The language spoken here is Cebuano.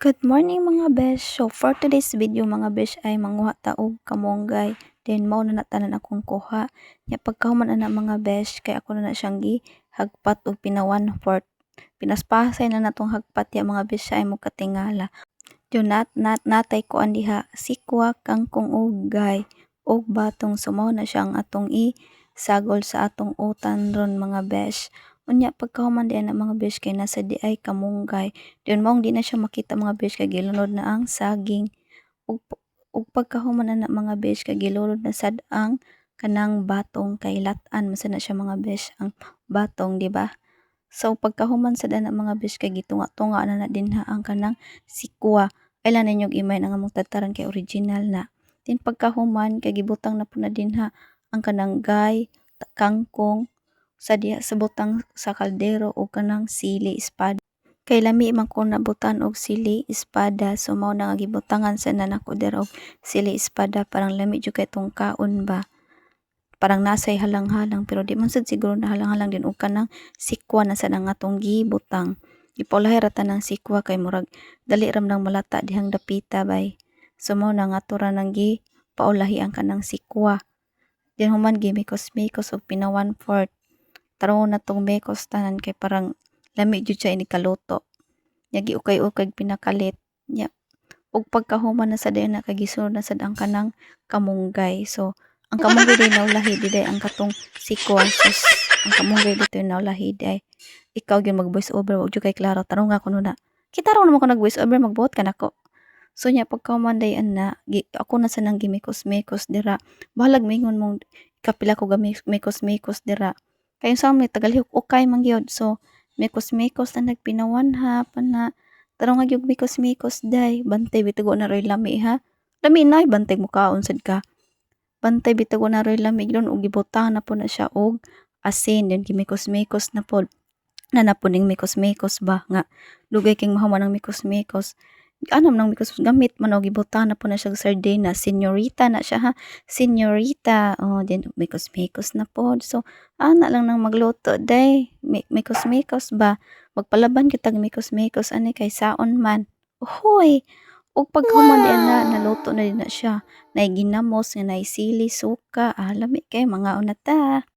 Good morning, mga besh! So for today's video, mga besh, ay manguha ta og kamunggay. Then mao na na tanan akong kuha. Nya pagkahuman ana, mga besh, kay ako na na siyang gihagpat og pina 1/4. Pinaspasay na natong hagpat ya, mga besh, ay mo katingala. Do not not natay kuan diha, sikwa, kangkong ug gay ug batong. So mao na siya ang atong i-sagol sa atong utan ron, mga besh. Unya pagkahuman di ana, mga besh, kay nasa di ay kamunggay. Then maong di na siya makita, mga besh, kay gilunod na ang saging. Ug pagkahuman ana, mga besh, kay gilunod na sad ang kanang batong kay lat-an man sad na siya, mga besh, ang batong, di ba? So pagkahuman sad ana, mga besh, kay gitunga-tunga na na dinha ang kanang sikwa. Ay lang ninyong imay ang among tadtaran kay original na. Then pagkahuman kay gibutang na pud na dinha ang kanang gay, kangkong sa diha sa butang sa kaldero ug kanang sili espada. Kay lami man ko nabutan og sili espada, so mao na nga gibutangan sa na nako dira og sili espada, parang lami jud kay tong kaon ba. Parang nasay halang-halang pero di man sad siguro na halang-halang din og kanang sikwa na sad ang atong gibutang. Gipaulahi ra ta ng sikwa kay murag dali ra man nang malata dihang dapita bay. So mao na nga ato ra nang gipaulahi ang kanang sikwa. Then human gimikos-mikos og pina 1/4. Tarong na tong mekos tanan kay parang lami jud siya inig kaluto. Nya giukay-ukay pinakalit. Nya ug pagkahuman na sad na kay gisunod na sad ang kanang kamunggay. So ang kamunggay day naulahi di day ang katong sikwa. Sus, ang kamunggay dito naulahi day. Ikaw gyud mag voice over, wa jud kay klaro, tarong nga kuno na. Kita raw naman ko nag voice over, magbuot ka nako. So nya pagkahuman day ana, ako na sa nang gimikos-mikos dira. Bahalag mingon mong kapila ko gamikos-mikos dira. Kay unsa may tagalihok ukay man gyud. So mikos-mikos na nagpinawanha pa na. Tarong nga gyud mikos-mikos day. Bantay bitaw na roy lami ha. Lami na bantay mo kaon sad ka. Bantay bitaw na roy lami gidon ug gibutang na po na siya og asin, then gimikos-mikos na pod. Na na po ning mikos-mikos ba nga dugay king mahuman ang mikos-mikos. Ano man ang mikos gamit man og gibutang na po na siya og sardinas, senyorita na siya ha. Senyorita. Oh, then mikos-mikos na pod. So ana lang nang magluto day. Mikos-mikos ba. Magpalaban kitag mikos-mikos ani kay saon man. Uhoy. Ug pagkahuman wow, na naluto na din na siya. Nay ginamos nga nay sili, suka, ah, lami kay mangaon na ta.